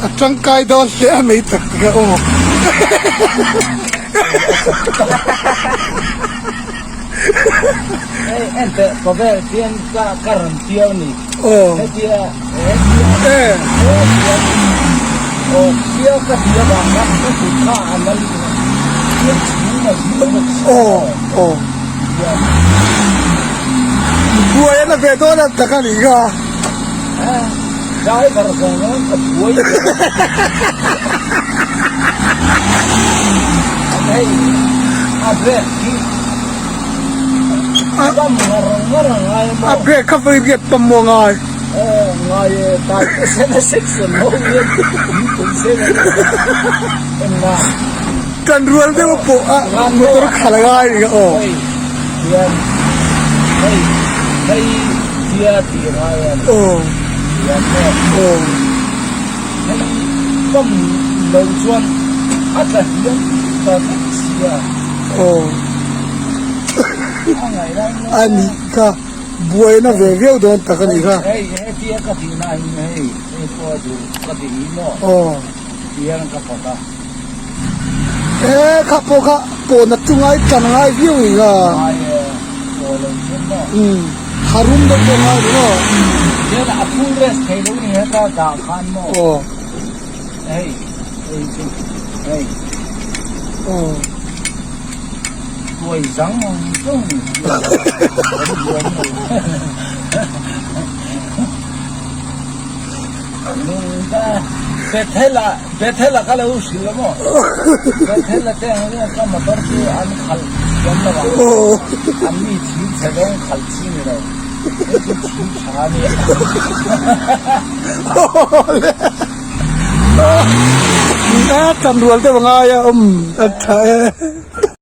A tangkai dawn hle a mai tak tak a aw. Hei en teh khawvel hian ka ka rawn piau ni. Aw. Hetia hetia Eh. hetia aw piau ka ti avang khan ka kut kha a la lut a. Piau chhung a zir bawk si. Aw aw. Hian. Buai a la ve dawn a tak a nih kha. Driver zawng zawng ka buai ve hei a brake hi a pump ngar ngar a ngai maw a brake kha vawi riat pump maw ngai aw ngai e tai te sen a section ho hian in pui se engmah tan rual deuh pawh a motor khalh a ngai nia aw hei hian hei hei tia tih ngai a ni aw hian maw aw hei pump lo chuan a tla hliam ta vek sia aw a ngaih lai maw a nih kha buaina ve viau dawn tak a nih kha hei hetia ka tih na hi hei hei pawh a duh ka tih hi maw aw Tiang ka pawt a. E kha pawh kha pawhna chu ngai tan ngai viau ni kha. Ngai e, pawh lo chuan maw. Umm, tharum deuh pawh ngai ni maw. Tiang a full rest thei lo ni heta dah khan maw. Aw. Hei, hei chu, hei. Aw. Tuai zang ang chung ni. Bethel ah Bethel ah ka lo hrilh a maw Bethel a te ang hian ka motor chu an khalh thiam lo ang an mi thir chhe zawng khalh chi ni lo hei chu thir tha a nia. A tan rual deuh a ngai a awm a tha e.